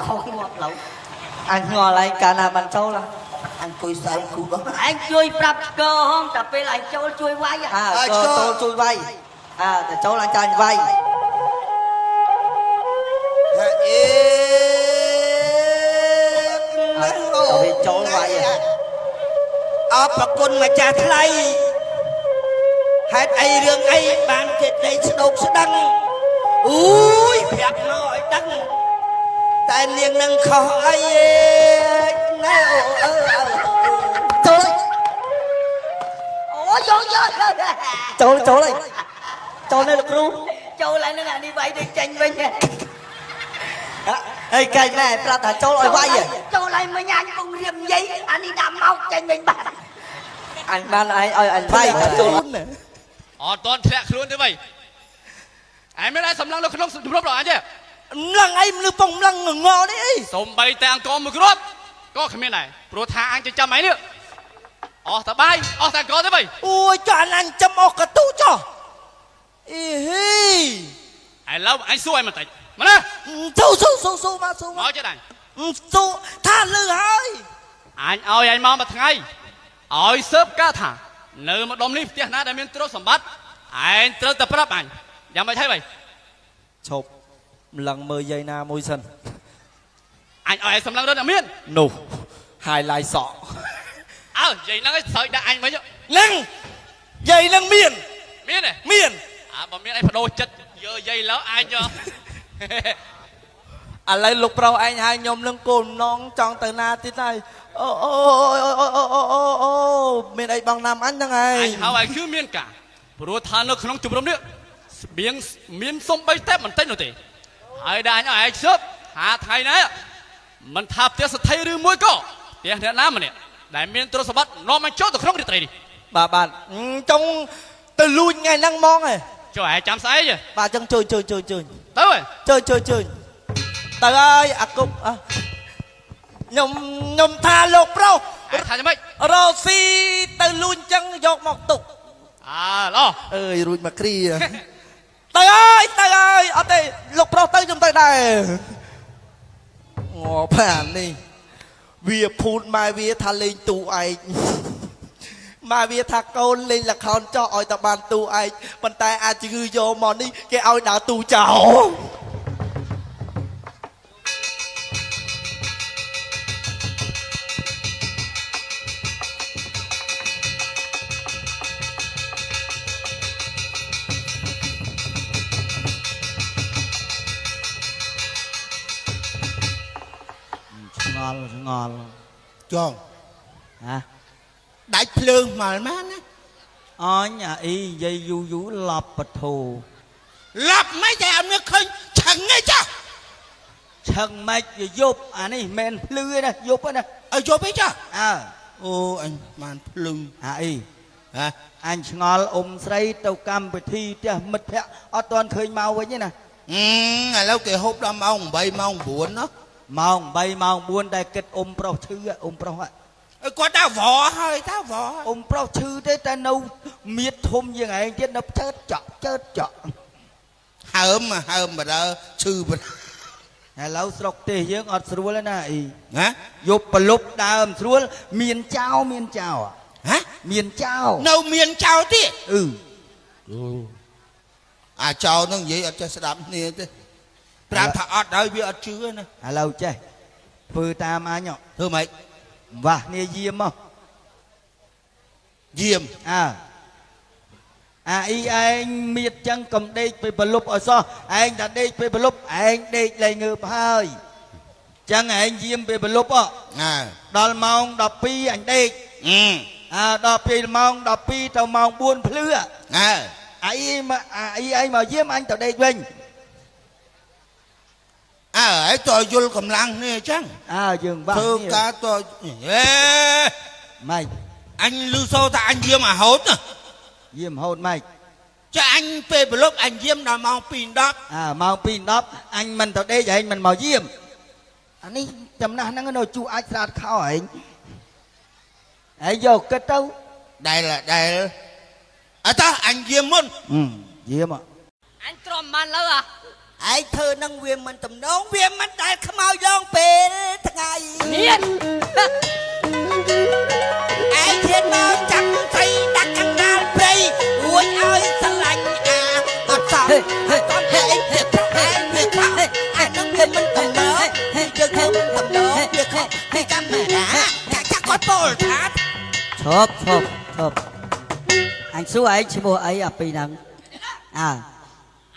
ខុសងាប់ឡូវ អញងល់ឯងកាលណាបានចូលហ៎ អញអង្គុយសើគូដល់ ឯងជួយប្រាប់ឆ្កហងតែពេលឯងចូលជួយវាយ អើចូលចូលជួយវាយអើតែចូលអញចាញ់វាយ ហាអេ ទៅវាចូលវាយ អរប្រគុណម្ចាស់ថ្លៃហេតុអីរឿងអីបានគេដេកស្ដោកស្ដឹងអូយប្រាប់មកឲ្យដឹងតែនាងនឹងខុសអីណែអូអើ ចូល អូយកយក ចូលចូលហើយចូលនៅលោកគ្រូ ចូលហើយនឹងអានេះវាយទៅចេញវិញ ហេកែណែប្រាប់ថាចូលឲ្យវាយ ចូលហើយមិញអញពងរៀមនិយាយអានេះដាក់មកចេញវិញបាត់ អញបានឯងឲ្យអញវាយចូល អត់តន់ធ្លាក់ខ្លួនទេវៃឯងមានឯងសម្លឹងនៅក្នុងជំរំរបស់អញទេ ម្លឹងអីមនុស្សពងម្លឹងងងនេះអី សំបីតែអង្គមួយគ្រាប់ក៏គ្មានដែរព្រោះថាអញចិញ្ចឹមឯងនេះអស់តបាយអស់តែអង្គទេវៃ អូយចុះអានចាំអស់កទូចុះអីហី ឥឡូវអញសួរឯងបន្តិចមកណា ស៊ូស៊ូស៊ូស៊ូមកស៊ូ មកចិត្តអញ ស៊ូថាលឺហើយ អញឲ្យឯងមកមួយថ្ងៃឲ្យសើបកាថានៅម្ដុំនេះផ្ទះណាដែលមានទ្រព្យសម្បត្តិឯងត្រូវតែប្រាប់អញយ៉ាងម៉េចហើយវៃ ឈប់ម្លឹងមើលយាយណាមួយសិន អញឲ្យឯងសម្លឹងរត់តែមាន នោះ highlight សក់ អើនិយាយហ្នឹងឯងសើចដាក់អញវិញ នឹងយាយនឹងមាន មានទេ មាន អើបើមានឯងបដូរចិត្តយើយាយឡើអញយោ ឥឡូវលោកប្រុសឯងហើយខ្ញុំនឹងគោលម្នងចង់ទៅណាទៀតហើយអូអូអូអូអូអូអូមានអីបងណាំអញហ្នឹងហើយ អញហៅឲ្យគឺមានការព្រោះថានៅក្នុងជំរំនេះស្បៀងមានសំបីតែបន្តិចនោះទេហើយដែលអញឲ្យឯងជប់ថាថ្ងៃណាមិនថាផ្ទះសទ្ធិឬមួយក៏ផ្ទះអ្នកណាម្នាក់ដែលមានទ្រព្យសម្បត្តិនាំអញចូលទៅក្នុងរាត្រីនេះ បាទបាទចង់ទៅលួចថ្ងៃហ្នឹងហ្មងហ៎ ចុះឯងចាំស្អែក បាទចង់ជួយជួយជួយជួយ ទៅហ៎ ជួយជួយជួយទៅហើយអាគុបខ្ញុំខ្ញុំថាលោកប្រុស ឯងថាយ៉ាងម៉េច រ៉ូស៊ីទៅលួចចឹងយកមកទុក អើល្អ អើយរួចមកគ្រាទៅហើយទៅហើយអត់ទេលោកប្រុសទៅខ្ញុំទៅដែរងាប់អានេះវាភូតម៉ែវាថាលេងទូឯងម៉ែវាថាកូនលេងល្ខោនចោះឲ្យតែបានទូឯងប៉ុន្តែអាចជំងឺយកមកនេះគេឲ្យដើរទូចោល ឆ្ងល់ឆ្ងល់ ចង ហ៎ ដាច់ភ្លើងមកម៉ានណា អញអាអ៊ីនិយាយយូរយូរឡប់បធោ ឡាប់មិនតែអត់មានឃើញឆឹងទេចា ឆឹងម៉េចវាយប់អានេះមិនភ្លឺទេណាយប់ណា ឲ្យយប់ទេចា អើ អូអញបានភ្លឺ អាអ៊ី ហ៎ អញឆ្ងល់អ៊ំស្រីទៅកម្មវិធីផ្ទះមិត្តភ័ក្តិអត់ទាន់ឃើញមកវិញទេណា ឥឡូវគេហូបដល់ម៉ោង8ម៉ោង9ណោះ ម៉ោង8ម៉ោង4តែគិតអ៊ំប្រុសឈឺអ៊ំប្រុសហ៎ គាត់ថាវហើយថាវ អ៊ំប្រុសឈឺទេតែនៅមៀតធំជាងឯងទៀតនៅចើតចក់ចើតចក់ ហើមហើមបដើឈឺបដើ ឥឡូវស្រុកទេសយើងអត់ស្រួលទេណាអ៊ី ហ៎ យប់ប្រលប់ដើមស្រួលមានចៅមានចៅ ហ៎ មានចៅ នៅមានចៅទៀត អឺ អាចៅហ្នឹងនិយាយអត់ចេះស្ដាប់គ្នាទេប្រាប់ថាអត់ហើយវាអត់ជឿណា ឥឡូវចេះធ្វើតាមអញ ធ្វើម៉េច វាស់គ្នាយាមមក យាម អើអាអ៊ីឯងមៀតចឹងកំដេកពេលប្រលប់ឲ្យសោះឯងតែដេកពេលប្រលប់ឯងដេកលែងងើបហើយចឹងឯងយាមពេលប្រលប់អ អើ ដល់ម៉ោង12អញដេក អឺ អើដល់ពេលម៉ោង12ទៅម៉ោង4ភ្លឺ អើ អាអ៊ីមកអាអ៊ីឯងមកយាមអញទៅដេកវិញ អើហើយតើយល់កម្លាំងនេះអញ្ចឹង អើយើងបាក់ ធ្វើការតហេ ម៉េច អញលឺសូរថាអញយាមអាហូតណា យាមហូតម៉េច ចាអញពេលប្រលប់អញយាមដល់ម៉ោង2:10 អើម៉ោង2:10អញមិនទៅដេកឯងមិនមកយាមអានេះចំណាស់ហ្នឹងនៅជួអាចស្រាតខោឯងឯងយកគិតទៅ ដែលដែលអត់តោះអញយាមមុន យាម អញទ្រាំបានលើអា ឯងធ្វើនឹងវាមិនតំណងវាមិនដែលខ្មោចឡងពេល ហ៊ាន ឯងហ៊ានមកចាំស្រីដាក់កណ្ដាលព្រៃរួចឲ្យស្រឡាញ់អាអត់សមអត់សមឯងវាខុសឯងវាខុសអានឹងវាមិនតំណងយើងធ្វើមិនតំណងវាខុសពីកាមេរ៉ាចាក់ចាក់គាត់ពោលថា ឈប់ឈប់ឈប់អញសួរឯងឈ្មោះអីអាពីរហ្នឹងអើ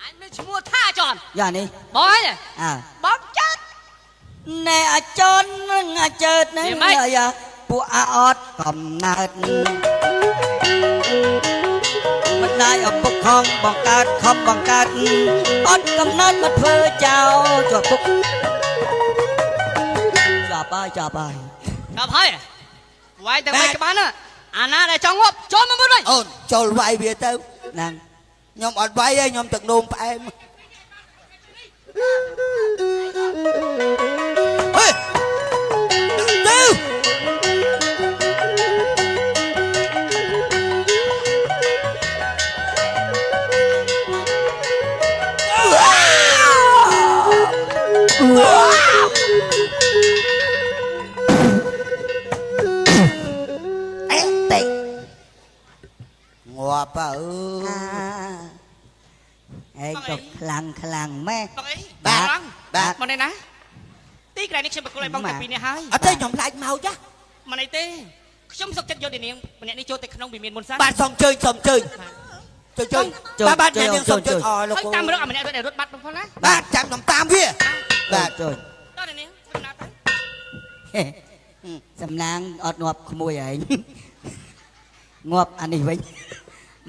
អញមានឈ្មោះថាចន យ៉ានេះ បងហើយ អើ បងចាត់ ណែអាចននឹងអាចើតនឹង យ៉ាងម៉េច អាយ៉ាពួកអាអត់កំណើតម្ដាយឪពុកខំបង្កើតខំបង្កើតអត់កំណើតមកធ្វើចោលជាប់ពុកចាប់ហើយចាប់ហើយ ចាប់ហើយវាយតែមិនក្បានណាអាណាដែលចង់ងាប់ចូលមកមុនវិញ អូនចូលវាយវាទៅ ហ្នឹង ខ្ញុំអត់វាយទេខ្ញុំទឹកនោមផ្អែមហេទៅអេតេងាប់អើ អាឯងក៏ខ្លាំងខ្លាំងម៉េះ បងអី បាទ បង បាទ មកនេះណាទីកន្លែងនេះខ្ញុំបកគលឲ្យបងតែពីរនេះហើយ អត់ទេខ្ញុំខ្លាចមកចា មកនេះទេខ្ញុំសុកចិត្តយកនាងម្នាក់នេះចូលទៅក្នុងវិមានមុនសិន បាទសូមជើញសូមជើញជើញជើញបាទបាទអ្នកនាងសូមជើញអរលោក ហើយតាមរកអាម្នាក់រត់ដែលរត់បាត់បងផងណា បាទចាំខ្ញុំតាមវាបាទ ចូល តោះនាងធ្វើដំណើរទៅ សំណាងអត់ងាប់ក្មួយឯងងាប់អានេះវិញ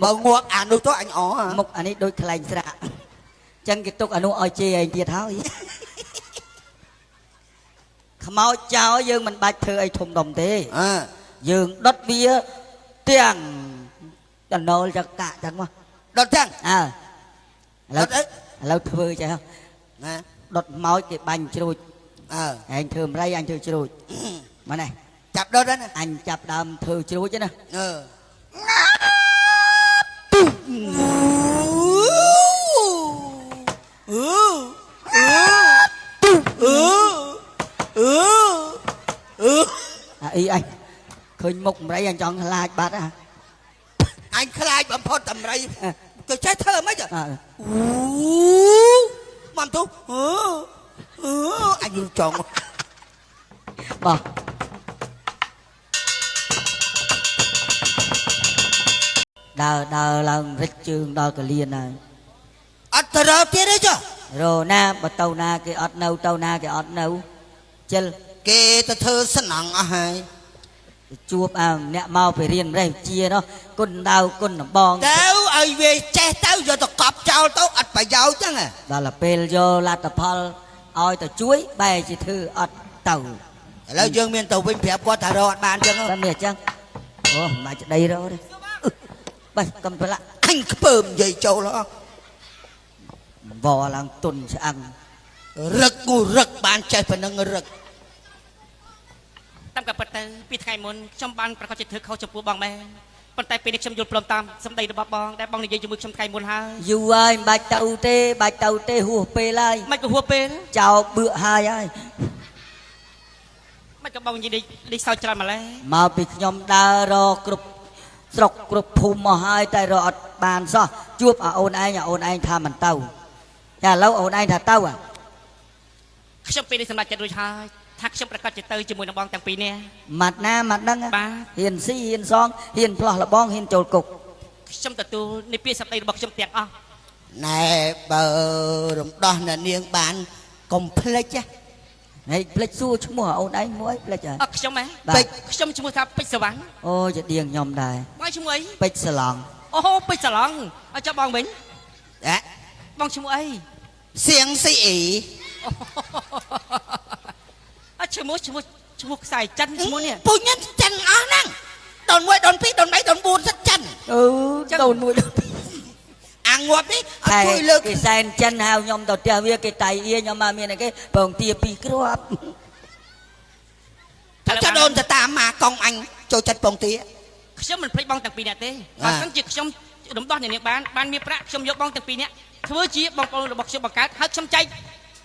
បើងាប់អានោះទៅអញអហ៎ មុខអានេះដូចខ្លែងស្រាក់ចឹងគេទុកអានោះឲ្យជេរឯងទៀតហើយខ្មោចចោលយើងមិនបាច់ធ្វើអីធំដុំទេ អើ យើងដុតវាទាំងតំណូលចកាក់ចឹងមក ដុតចឹង អើឥឡូវ ដុតអី ឥឡូវធ្វើចេះហ៎ ណា ដុតម៉ោចគេបាញ់ជ្រួច អើ ឯងធ្វើម្រៃអញធ្វើជ្រួចមកនេះ ចាប់ដុតហ្នឹងណា អញចាប់ដើមធ្វើជ្រួចណា អឺអឺអឺអឺអឺអឺ អាអីអញឃើញមុខម្រៃអញចង់ខ្លាចបាត់ហ่ะ អញខ្លាចបំផុតតម្រៃទៅចេះធ្វើមិន អើ អូមកទៅអឺអឺអញយល់ចង់ បោះដើរដើរឡើងរិចជើងដល់កលៀនហើយ អត់ទៅរកទៀតទេចុះ រណាបើទៅណាគេអត់នៅទៅណាគេអត់នៅជិល គេទៅធ្វើស្នងអស់ហើយ ទៅជួបអាអ្នកមកពីរៀនម្រេះវិជ្ជានោះគុណដៅគុណដំបង ទៅឲ្យវាចេះទៅយកទៅកប់ចោលទៅអត់ប្រយោជន៍ហ្នឹងហ៎ ដល់ទៅពេលយកលទ្ធផលឲ្យទៅជួយបែរជាធ្វើអត់ទៅ ឥឡូវយើងមានទៅវិញប្រាប់គាត់ថារកអត់បានចឹងហ៎ តែមានអញ្ចឹងអូមិនបាច់ក្តីរកទេបាច់កំប្រឡាក់ អញខ្ពើមនិយាយចូលហ៎ វឡើងទុនឆ្អឹង រឹកគូរឹកបានចេះប៉ុណ្ណឹងរឹក តាមក៏ពិតទៅពីថ្ងៃមុនខ្ញុំបានប្រកាសជាធ្វើខុសចំពោះបងមែនប៉ុន្តែពេលនេះខ្ញុំយល់ព្រមតាមសម្ដីរបស់បងដែលបងនិយាយជាមួយខ្ញុំថ្ងៃមុនហើយ យូរហើយមិនបាច់ទៅទេបាច់ទៅទេហួសពេលហើយ មិនក៏ហួសពេល ចោលបឿកហើយហើយ មិនក៏បងនិយាយលេខសើចច្រើនម្ល៉េះ មកពីខ្ញុំដើររកគ្រប់ស្រុកគ្រប់ភូមិមកហើយតែរកអត់បានសោះជួបអាអូនឯងអាអូនឯងថាមិនទៅតែឥឡូវអូនឯងថាទៅហ่ะ ខ្ញុំពេលនេះសម្រេចចិត្តរួចហើយថាខ្ញុំប្រកាសជាទៅជាមួយនឹងបងទាំងពីរនាក់ ម៉ាត់ណាម៉ាត់ហ្នឹង បាទ ហ៊ានស៊ីហ៊ានសងហ៊ានផ្លោះលបងហ៊ានចូលគុក ខ្ញុំទទួលនៃពាក្យសម្ដីរបស់ខ្ញុំទាំងអស់ ណែបើរំដោះអ្នកនាងបានកុំភ្លេចណា ហើយភ្លេចសួរឈ្មោះអូនឯងមួយភ្លេចហើយ អត់ខ្ញុំហ៎ បាទ ពេជ្រ ខ្ញុំឈ្មោះថាពេជ្រសវណ្ណ អូជាដៀងខ្ញុំដែរ បងឈ្មោះអី ពេជ្រស្លង អូពេជ្រសឡងអត់ចុះបងវិញ ហ៎ បងឈ្មោះអី សៀងស៊ីអ៊ី អត់ឈ្មោះឈ្មោះឈ្មោះខ្សែចិនឈ្មោះនេះ ពូញ៉ិនចិនអស់ហ្នឹងដូន1ដូន2ដូន3ដូន4សិតចិន អឺដូនមួយដូនពីរ អាងាប់នេះអត់ តែ ជួយលើក គេសែនចិនហៅខ្ញុំទៅផ្ទះវាគេតៃអៀខ្ញុំមកមានអីគេបងទាពីរគ្រាប់ ចុះដូនទៅតាមម៉ាកងអញចូលចិត្តពងទា ខ្ញុំមិនភ្លេចបងទាំងពីរនាក់ទេ អា បើសិនជាខ្ញុំរំដោះអ្នកនាងបានបានមានប្រាក់ខ្ញុំយកបងទាំងពីរនាក់ធ្វើជាបងប្អូនរបស់ខ្ញុំបង្កើតហើយខ្ញុំចែក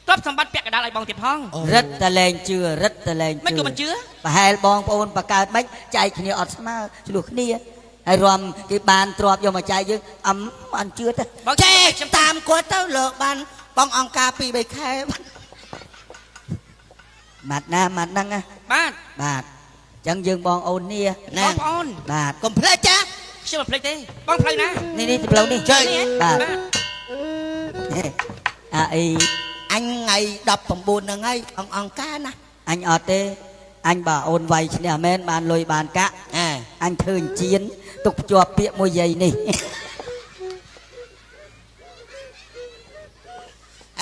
ទ្រព្យសម្បត្តិពាក់កណ្ដាលឲ្យបងទៀតផង រឹតតែលែងជឿរឹតតែលែងជឿ មិនក៏មិនជឿ ប្រហែលបងប្អូនបកើតមិនចែកគ្នាអត់ស្មើឆ្លោះគ្នាហើយរំគេបានទ្របយកមកចែកយើងអំអត់ជឿទេ បង ចេះតាមគាត់ទៅលើកបានបងអង្គការ2 3ខែ ម៉ាត់ណាម៉ាត់ហ្នឹងណា បាទ បាទអញ្ចឹងយើងបងអូននេះ ណា បងប្អូន បាទ កុំភ្លេចចា ខ្ញុំមិនភ្លេចទេបងផ្លូវណា នេះនេះផ្លូវនេះ ចេះ បាទ បាទ អាអី អញថ្ងៃ19ហ្នឹងហើយអង្គអង្គការណា អញអត់ទេអញបើអូនវាយឈ្នះមែនបានលុយបានកាក់ អើ អញធ្វើអញ្ជៀនទុកភ្ជាប់ពាក្យមួយយាយនេះ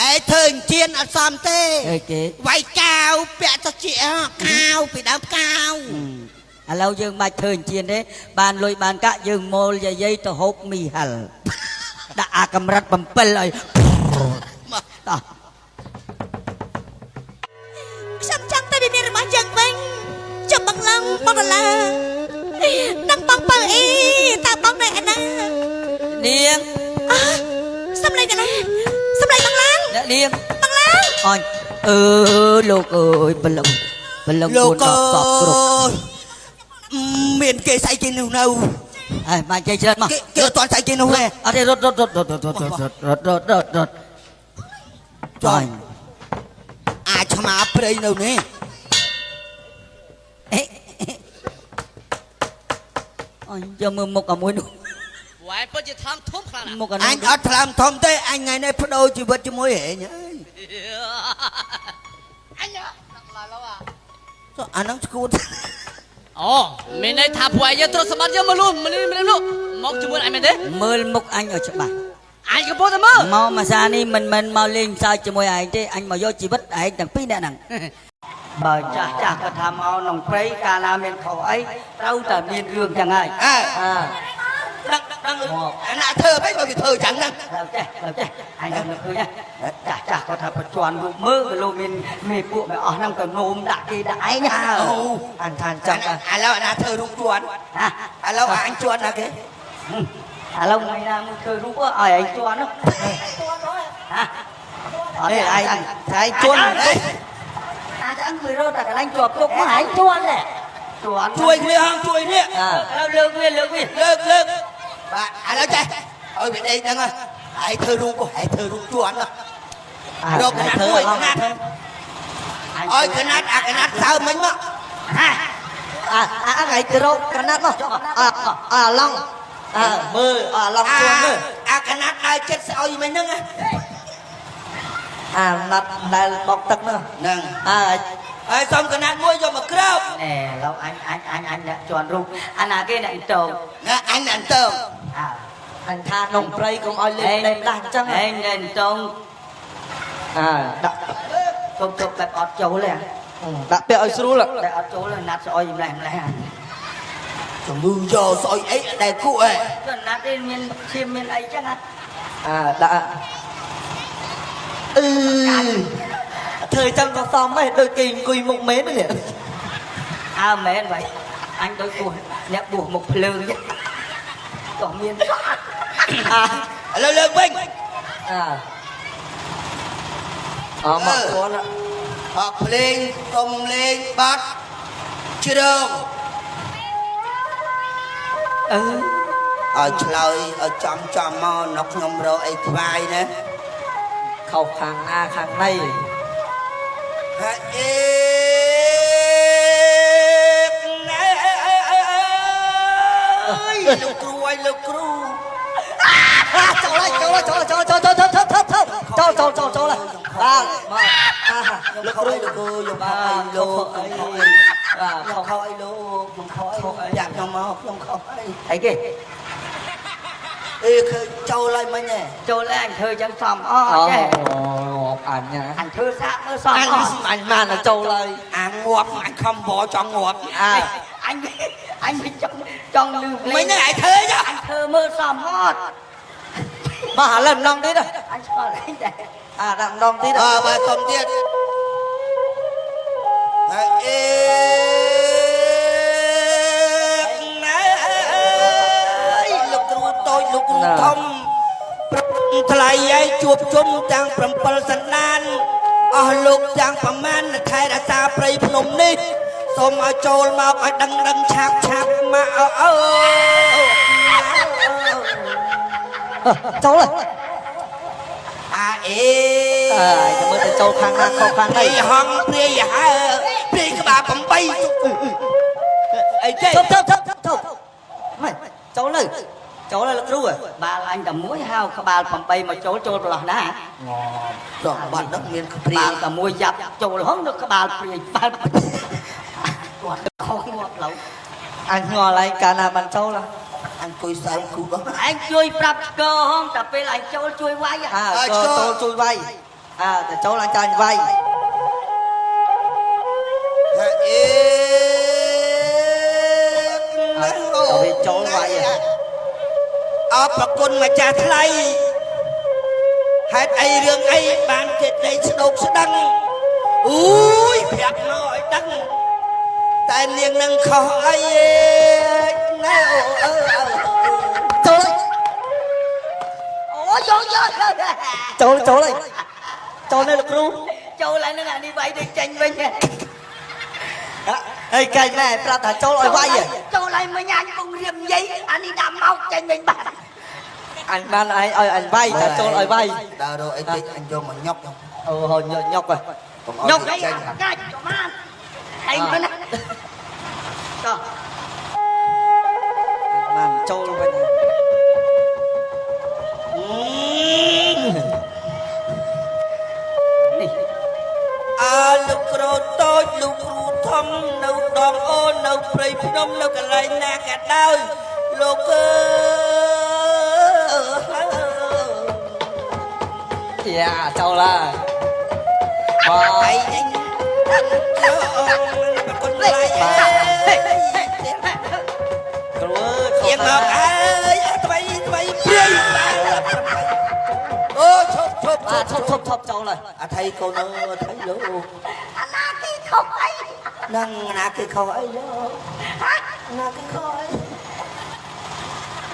ឯងធ្វើអញ្ជៀនអត់សមទេ អីគេ វាយកាវពាក់ទៅជាកាវពីដើមកាវ ឥឡូវយើងមិនបាច់ធ្វើអញ្ជៀនទេបានលុយបានកាក់យើងមូលយាយៗទៅហូបមីហិលដាក់អាកម្រិត7ឲ្យ មក តោះ ខ្ញុំចង់ទៅវិមានរបស់យើងវិញជុំបងឡងបងដុល្លារនិងបងពៅអីតើបងនៅឯណា នាង អ่ะសំឡេងកណាសំឡេងបងឡង អ្នកនាង បងឡង អញអឺលោកអើយព្រលឹងព្រលឹង លោក 4 10សពគ្រប់ អើយមានគេស្អីគេនោះនៅ ហើយមកចេះច្រើនមក គេគេអត់ទាន់ស្អីគេនោះទេ អត់ទេរត់រត់រត់រត់រត់រត់រត់រត់រត់រត់ ចុយអាចឆ្មាព្រៃនៅនេះ អេអញយកមើលមុខអាមួយនោះ វ៉ែពិតជាធំធំខ្លាំងណាស់ មុខអានោះ អញអត់ថ្លើមធំទេអញថ្ងៃនេះបដូរជីវិតជាមួយហេងអើយ អញ ចុះអាហ្នឹងឈួត អូមានន័យថាពួកឯងយកទ្រព្យសម្បត្តិយកមកលួម្នាក់ម្នាក់នោះមកជាមួយអញមែនទេ មើលមុខអញឲ្យច្បាស់ អញកំពុងតែមើល មកមួយសានេះមិនមិនមកលេងសើចជាមួយឯងទេអញមកយកជីវិតឯងទាំងពីរអ្នកហ្នឹងបើចាស់ចាស់គាត់ថាមកក្នុងព្រៃកាលណាមានខុសអីត្រូវតែមានរឿងចឹងហើយ អើ អើ ដឹងដឹងអាណាធ្វើមិនបើវាធ្វើចឹងហ្នឹង ត្រូវចេះត្រូវចេះអញនៅឃើញណាចាស់ចាស់គាត់ថាប្រជន់រូបមើលក៏លោកមានមេពួកមិនអស់ហ្នឹងក៏នោមដាក់គេដាក់ឯងណា អូ អញថាអញ្ចឹង ឥឡូវអាណាធ្វើរូបជួន ហ่ะ ឥឡូវអញជួនណាគេ ឥឡូវថ្ងៃណាមួយធ្វើរូបឲ្យឯងជន់ហ៎អត់ នេះ ទេ ឯងឯងជួន អាចអង្គមួយរត់តែកន្លែងជាប់ទុកមកឯងជន់ដែរជន់ ជួយគ្នាហងជួយនេះ ឥឡូវលើកវាលើកវា លើកលើកបាទឥឡូវចេះឲ្យវាដេកហ្នឹងហើយធ្វើរូបហើយធ្វើរូបជួនរកកណាត់មួយកណាត់ឲ្យកណាត់អាកណាត់សើមិញមក ហា អាអាថ្ងៃទៅរកកណាត់មកអាអាឡងអើមើលអាឡងជួនមើល អាកណាត់ដើរចិត្តស្អុយមិញហ្នឹង អាណាត់ដែលបោកទឹកនោះ ហ្នឹង អា ហើយសុំកណាត់មួយយកមកគ្រប ណែឡូវអញអញអញអញអ្នកជន់រូបអាណាគេអ្នកតោ ណាអញអ្នកតើ អើ អញថានំព្រៃកុំឲ្យលេងលេងដាស់អញ្ចឹង ឯងអ្នកតង អាដាក់ ទុំទុំបែបអត់ចូលទេ ដាក់ពាក់ឲ្យស្រួល តែអត់ចូលណាត់ស្អុយម្លេះម្លេះ ជំងឺយកស្អុយអីដែលគក់ឯង ចុះណាត់ឯងមានឈាមមានអីចឹងហ่ะ អាដាក់អឺធ្វើចឹងក៏សមដែរដូចគេអង្គុយមុខមែននេះ អើមែនវ៉ៃអញដូចពោះអ្នកបួសមុខភ្លើងចឹងក៏មាន អា ឥឡូវលើកវិញ អាអមកជួន អត់ភ្លេងកុំលេងបាត់ជ្រង អឺ ឲ្យឆ្លើយឲ្យចំចំមកនៅខ្ញុំរកអីខ្វាយណា ខុសខាងណាខាងណី ហើយអេណែលោកគ្រូអើយលោកគ្រូ ចូលហើយចូលចូលចូលចូលចូលចូលចូលចូលចូលចូលបាទមកអា លោកគ្រូលោកគ្រូយកខអីលោក អីបាទ ខ្ញុំខអីលោកខ្ញុំខអីយ៉ាខ្ញុំមកខ្ញុំខអី អីគេ អេឃើញចូលហើយមិញហ៎ ចូលអញធ្វើចឹងសមអ អូ ចេះ អញណា អញធ្វើសាកមើលសម អញ អ អញបានទៅចូលហើយ អាងាប់អញខំបចង់ងាប់ អា អញអញចង់ចង់លឺភ្លេ មិញ ង ហ្នឹងឯងធ្វើចុះ អញធ្វើមើលសមអត់ មកឥឡូវម្ដងទៀត អញឆ្ងល់ឯងដែរ អាដាក់ម្ដងទៀត អើបាទសុំទៀតហើយអេណែលោកគ្រូតូចលោកគ្រូធំថ្លៃឯងជួបជុំទាំង7សន្តាន ព្រៃភ្នំនេះសូមឲ្យចូលមកឲ្យដឹងដឹងឆាប់ឆាប់មកអើ ចូលហើយ អាអេ អើយតែមើលទៅចូលខាងណាខុសខាង ព្ ណី រាយហងព្រាយហើព្រាយក្បាល8អីទេ ឈប់ឈប់ឈប់ឈប់ម៉េចចូលទៅចូលហើយលោកគ្រូហ៎ បាល់អញតែមួយហៅក្បាល8មកចូលចូលប្រឡោះណា ដកបាត់ហ្នឹងមានព្រាយ បាល់តែមួយយ៉ាប់ចូលហងនៅក្បាលព្រាយបាល់គាត់ខុសងាប់ឡូវ អញងល់ហើយកាលណាបានចូលហ៎ អញអង្គុយសើមគូដល់ ឯងជួយប្រាប់ឆ្កហងតែពេលឯងចូលជួយវាយ អើចូលចូលជួយវាយអើតែចូលអញចាញ់វាយ ហាអេ ដល់វាចូលវាយហ៎ អរប្រគុណម្ចាស់ថ្លៃហេតុអីរឿងអីបានគេដេកស្ដោកស្ដឹងអូយប្រាប់មកឲ្យដឹងតែនាងនឹងខុសអីណែអូអើអើ ចូល អូយកយក ចូលចូលហើយចូលនៅលោកគ្រូ ចូលហើយនឹងអានេះវាយទៅចេញវិញ ហើយកាច់ណែប្រាប់ថាចូលឲ្យវាយហ៎ ចូលហើយមិញអញពងរៀមនិយាយអានេះដាក់មកចេញវិញបាត់ អញបានឯងឲ្យអញវាយតែចូលឲ្យវាយ ដើររកអីតិចអញយកមកញុក អូហូញញុកហ៎ កុំឲ្យ ញុក វាចេញ កាច់ប្រមាណឯងទៅណាតោះ បានចូលវិញ នេះ អើលោកគ្រូតូចលោកគ្រូធំនៅដងអូននៅព្រៃភ្នំនៅកន្លែងណាក៏ដោយលោកអើយ យ៉ាចូលហើយបាទ ឯងញប្រគុណថ្លៃ គ្រូអើយ ៀងមកអើយថ្មីថ្មីព្រាយបាទអូឈប់ឈប់ បាទឈប់ឈប់ឈប់ចូលហើយ អថៃកូនអើអថៃលោក អាណាគេខុសអី នឹងណាគេខុសអីលោកណាគេខុសអី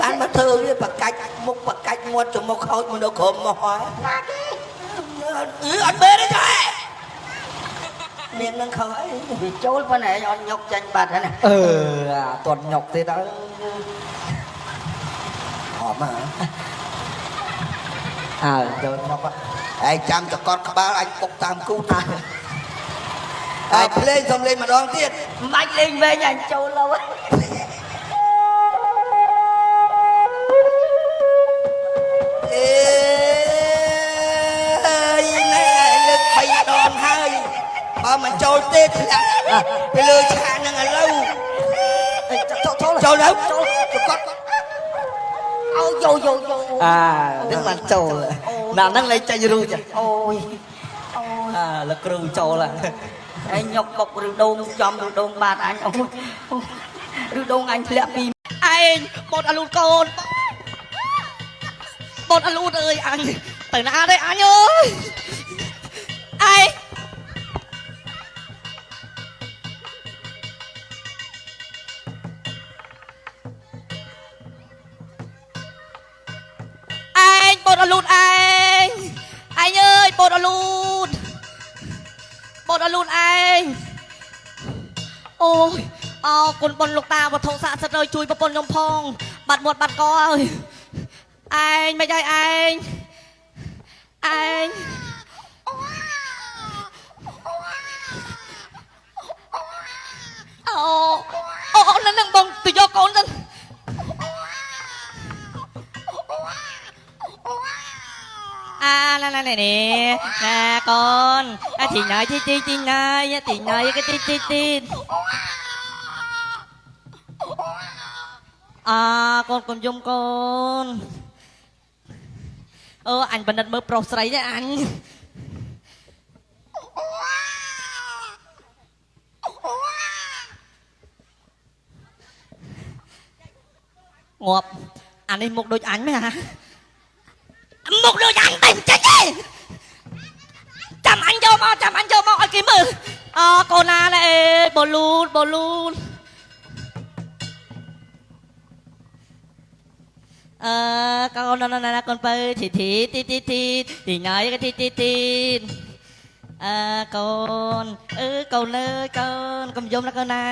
បានមកធ្វើវាបកាច់មុខបកាច់មាត់ច្រមុះខោចមកនៅក្រុមមកហើយ ណាគេ អឺអត់មែនទេចែនាងនឹងខុសអី វាចូលប៉ុន្តែឯងអត់ញុកចេញបាត់ហ្នឹងណា អឺអាតន់ញុកទៀតហើយ ហមហ៎ អើចូលញុក ឯងចាំចកត់ក្បាលអញពុកតាមគូតាអើភ្លេងសំលេងម្ដងទៀត មិនបាច់លេងវែងអញចូលលើ អេយណែលើក3ដងហើយបើមិនចូលទេធ្លាក់ពីលើឆាកហ្នឹងឥឡូវ ចូលចូល ចូលទៅចកត់ អូយោយោយោ អានឹងបានចូលណាហ្នឹងលែងចេញរួច អូយអូយ អាលោកគ្រូចូលហើយ ឯងញុកបុកឬដូងចំឬដូងបាតអញអូយឬដូងអញធ្លាក់ពី ឯងបត់អលូតកូនបត់អលូតអើយអញទៅណាទេអញអើយឯងឯងបត់អលូតឯងឯងអើយបត់អលូតបត់អលូតឯងអូយអរគុណបុណ្យលោកតាវត្ថុស័ក្តិសិទ្ធិអើយជួយប្រពន្ធខ្ញុំផង បាត់មាត់បាត់កអើយឯងមិនឲ្យឯងឯងអូអូអូនឹងបងទៅយកកូនទៅ អាណាណានេះណាកូនអាទីណៃទីទីទីណៃទីណៃកទីទីទីអាកូនកុំយំកូនអឺអញបណ្ឌិតមើលប្រុសស្រីទេអញងាប់អានេះមុខដូចអញមែនហ่า មុខដូចអញបែបចេញទេចាំអញយកមកចាំអញយកមកឲ្យគេមើលអកូនណាណែអេបូលូនបូលូនអឺកូនណាណាណាកូនបើធីធីទីទីទីទីណៃកទីទីទី អើកូនអឺកូនអើយកូនកុំយំណាកូនណា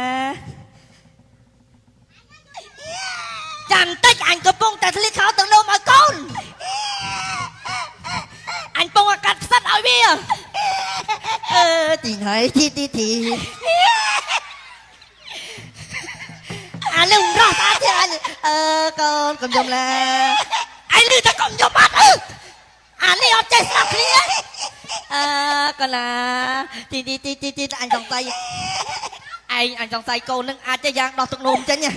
ចាំតិចអញកំពុងតែធ្លាក់ខោទឹកនោមឲ្យកូនអញពងអាកាត់ផ្សិតឲ្យវាអឺទីហើយទីទីទីអានឹងរស់តាទៀតអញអឺកូនកុំយំណាអញលឺតែកុំយំអត់អឺអានេះអត់ចេះស្ដាប់គ្នាអើកូនណាទីទីទីទីទីអញសង្ស័យឯងអញសង្ស័យកូននឹងអាចจะយ៉ាងដោះទឹកនោមចេញណា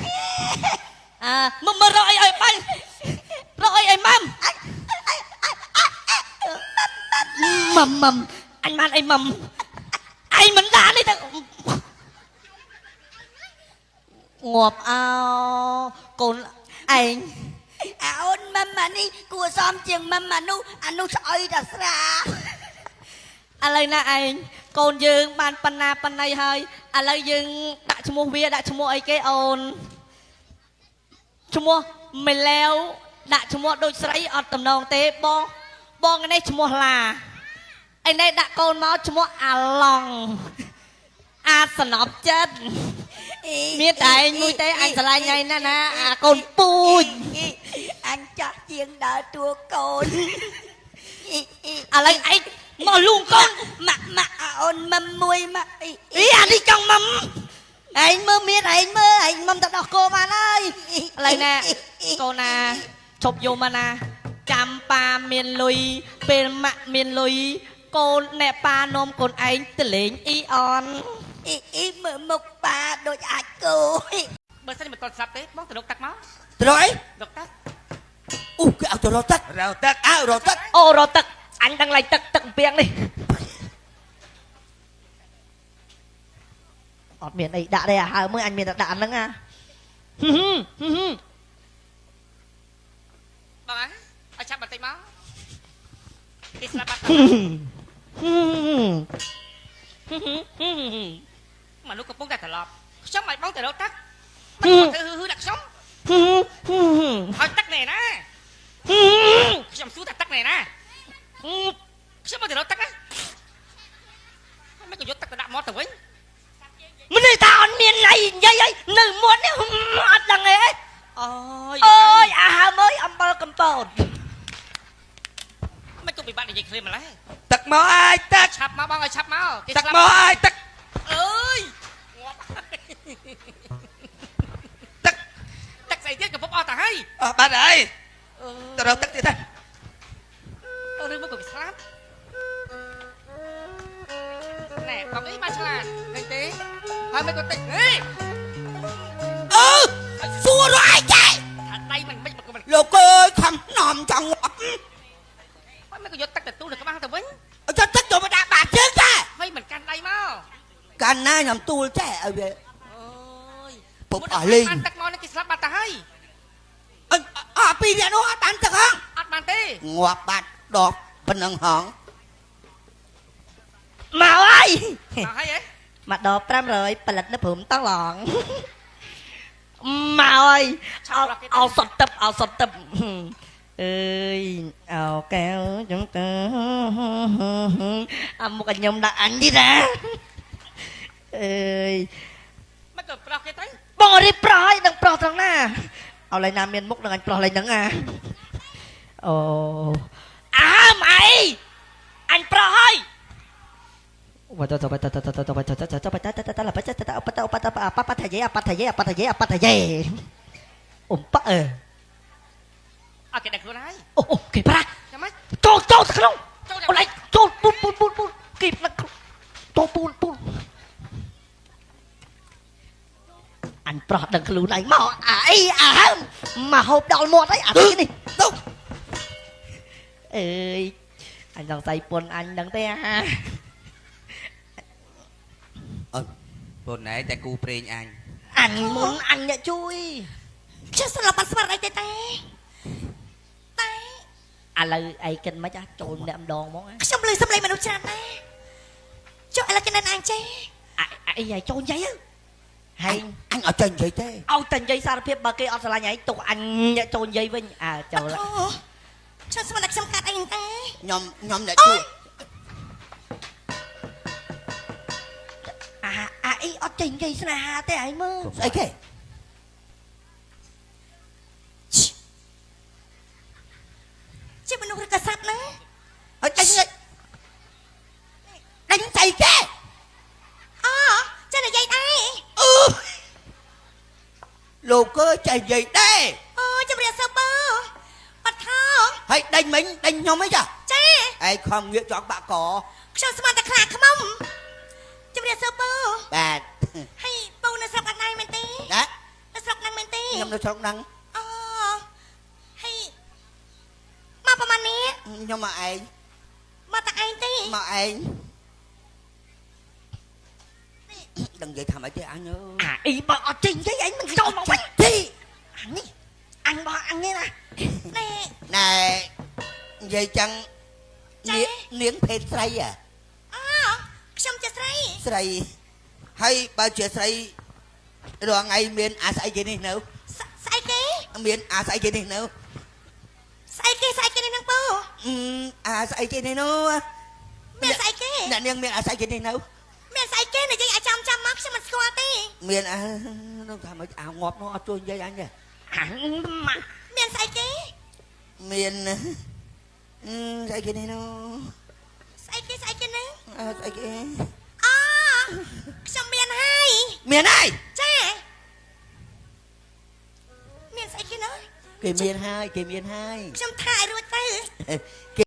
អើមកមើលរកអីឲ្យបាញ់រកអីឲ្យម៉ាំម៉ាំម៉ាំអញបានអីម៉ាំឯងមិនដាក់នេះទៅងាប់អោកូនឯង អាអូនម៉ាំអានេះគួរសមជាងម៉ាំអានោះអានោះស្អុយតែស្រា ឥឡូវណាឯងកូនយើងបានបណ្ណាបណ្ណៃហើយឥឡូវយើងដាក់ឈ្មោះវាដាក់ឈ្មោះអីគេអូនឈ្មោះមេលែវដាក់ឈ្មោះដូចស្រីអត់តំណងទេបងបងនេះឈ្មោះឡាឯនេះដាក់កូនមកឈ្មោះអាឡង់អាសនប់ចិត្តមានតែឯងមួយទេអញស្រឡាញ់ឯងណាស់ណាអាកូនពូជ អញចាស់ជាងដើរតួកូន ឥឡូវឯងមកលូងកូន ម៉ាក់ម៉ាក់អាអូនម៉ាំមួយម៉ាក់អី អីអានេះចង់មុំឯងមើលមានឯងមើលឯងមុំទៅដោះគោបានហើយឥឡូវណាកូនណាឈប់យំមកណាចាំប៉ាមានលុយពេលម៉ាក់មានលុយកូនអ្នកប៉ានាំកូនឯងទៅលេងអ៊ីអន អ៊ីអ៊ីមើលមុខប៉ាដូចអាចគោ បើសិនជាមិនទាន់ស្រាប់ទេបងទៅរកទឹកមក ត្រូវអី រកទឹក អូគេឲ្យទៅរកទឹករ កទឹកអើរកទឹក អូរកទឹកអញដឹងឡៃទឹកទឹកអំពាងនេះអត់មានអីដាក់ទេអាហើមើលអញមានតែដាក់អាហ្នឹងណាហឹមហឹមហឹម បងអើឲ្យឆាប់បន្តិចមកគេស្លាប់បាត់ ហឹមហឹម មនុស្សកំពុងតែត្រឡប់ខ្ញុំឲ្យបងទៅរកទឹកមិនធ្វើហឺហឺដាក់ខ្ញុំ ហឹមហឹម ឲ្យទឹកណែណាខ្ញុំសួរតែទឹកណែណាខ្ញុំមកទៅរកទឹកណាមិនក៏យកទឹកទៅដាក់មាត់ទៅវិញ មនុស្សតាអត់មានណៃនិយាយអីនៅមាត់នេះអត់ដឹងអី អូយ អូយអាហើមអើយអំបិលកំពត មិនក៏ពិបាកនិយាយឃ្លាម្ល៉េះ ទឹកមកអើយទឹក ឆាប់មកបងឲ្យឆាប់មកគេ ទឹកមកអើយទឹក អើយងាប់ ទឹក ទឹកស្អីទៀតកំពុងអស់ទៅហើយ អស់បាត់ហើយទៅរកទឹកទៀតទៅ ឬមកក៏គេស្លាប់ណែបងអីមកឆ្លាតឃើញទេហើយមិនក៏តិចហេ អឺសួររកឯងចេះ ថាដៃមិនមិនក៏មិន លោកអើយខំនាំចង់ងាប់ ហើយមិនក៏យកទឹកទៅទូលនៅក្បាលទៅវិញ ឲ្យយកទឹកយកមកដាក់បាតជើងចេះ ហើយមិនកាន់ដៃមក កាលណាខ្ញុំទូលចេះឲ្យវា អូយ ពុបអស់លេង បានទឹកមកនេះគេស្លាប់បាត់ទៅហើយ អញអស់ពីរអ្នកនោះអត់បានទឹកហង អត់បានទេ ងាប់បាត់ដកប៉ុណ្ណឹងហង មកហើយ មកហើយហ៎ មកដល់500ផលិតនៅព្រំតង់ឡងមកហើយអោអោសុតទឹកអោសុតទឹកអើយអោកែវចឹងទៅអាមុខឲ្យខ្ញុំដាក់អញទៀតណាអើយ មិនក៏ប្រោះគេទៅ បងរៀបប្រោះឲ្យដឹងប្រោះត្រង់ណាឲ្យឡើយណាមានមុខនឹងអញប្រោះឡើយហ្នឹងណាអូអាមអីអញប្រោះហើយវត្តតបតតតតបតតតបតតតតលបតតតអបតអបតអបបតយេអបតយេអបតយេអបតយេអ៊ំប៉អើ អត់គេដឹងខ្លួនហើយ អូអូគេប្រា ចាំម៉េច ចូលចូលទៅក្នុង ចូល អូឡៃចូលពូនពូនពូនពូនគេផ្លឹកចូលពូនពូនអញប្រោះដឹងខ្លួនឯងមកអាអីអាហើមមកហូបដល់មាត់អីអានេះ ទៅ អើយអញសង្ស័យពុនអញដឹងទេអា ពុនឯងតែគូព្រេងអញ អញមុនអញអ្នកជួយ ខ្ញុំស្លាប់បាត់ស្មារតីទេតែតែ ឥឡូវឯងគិតមិនអាចូលម្នាក់ម្ដងហ្មង ខ្ញុំលឺសំឡេងមនុស្សច្រើនណាស់ចុះឥឡូវគេនៅឯងចេះ អាអីឯងចូលនិយាយហើយ អញអត់ចេះនិយាយទេ ឲ្យតែនិយាយសារភាពបើគេអត់ស្រឡាញ់ឯងទុកអញអ្នកចូលនិយាយវិញអើចូល អូខ្ញុំស្មានតែខ្ញុំកាត់អីទេ ខ្ញុំខ្ញុំអ្នកជួយ ចេញនិយាយស្នេហាទេឯងមើល ស្អីគេ ជាមនុស្សឬក៏សត្វណា ហើយដេញដេញស្អីគេ អូចេះនិយាយដែរ អឺលោកអើយចេះនិយាយដែរ អូជំរាបសួរបងបាត់ខោ ហើយដេញមិញដេញខ្ញុំអីចា ចា ឯងខំងាកចង់បាក់ក ខ្ញុំស្មានតែខ្លាចខ្មុំជំរាបសួរបង បាទ ហើយបងនៅស្រុកអត់ដែរមែនទេ ណា នៅស្រុកហ្នឹងមែនទេ ខ្ញុំនៅស្រុកហ្នឹង អូហើយមកប្រហែលនេះ ខ្ញុំមកឯង មកតែឯងទេ មកឯងដឹងនិយាយថាម៉េចទេអញអើយ អាអ៊ីបើអត់ចេញទេឯងមិនចូលមកវិញ ទេ អានេះអញបោះអញនេះណា ណែ ណែនិយាយចឹង ចា នាងនាងភេទស្រីហ៎ អូខ្ញុំជាស្រី ស្រីហើយបើជាស្រីរាល់ថ្ងៃមានអាស្អីគេនេះនៅ ស្ស្អីគេ មានអាស្អីគេនេះនៅ ស្អីគេស្អីគេនេះហ្នឹងពូ អឺអាស្អីគេនេះនោះ មានស្អីគេ អ្នកនាងមានអាស្អីគេនេះនៅ មានស្អីគេនិយាយឲ្យចាំចាំមកខ្ញុំមិនស្គាល់ទេ មានអានោះថាម៉េចអាងាប់នោះអត់ជួយនិយាយអញទេ អាម៉ាក់ មានស្អីគេ មានអឺស្អីគេនេះនោះ ស្អីគេស្អីគេហ្នឹង អាស្អីគេ អូខ្ញុំមានហើយ មានហើយ ចាមានស្អីគេនោះ គេមានហើយគេមានហើយ ខ្ញុំថាឲ្យរួចទៅ គេ